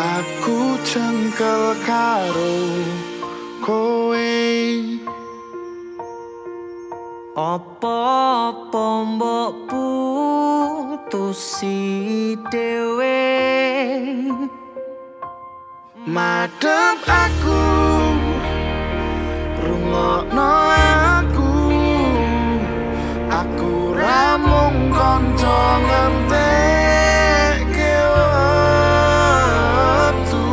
Aku jengkel karo kowe. Apa-apa mbok putusi dhewe. Madep aku, rungokno aku. Aku ra mung kanca ngentekke wektu.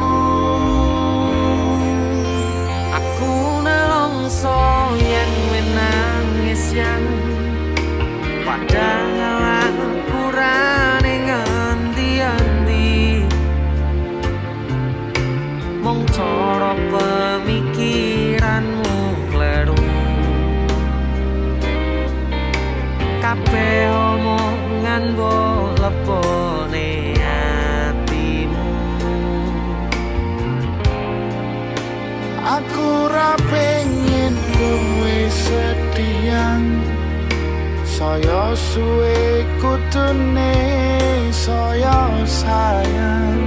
Aku nelongso yen kowe nangis yang padahal aku ra ning endi-endi. Mung cara pemikiranmu kleru. Kabeh omongan mbok lebone atimu. Aku ra pengen kowe sedihan. Saya suwe kudune saya sayang.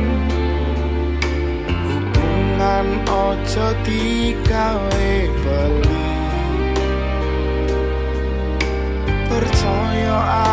Hubungan ojo digawe beli. Percaya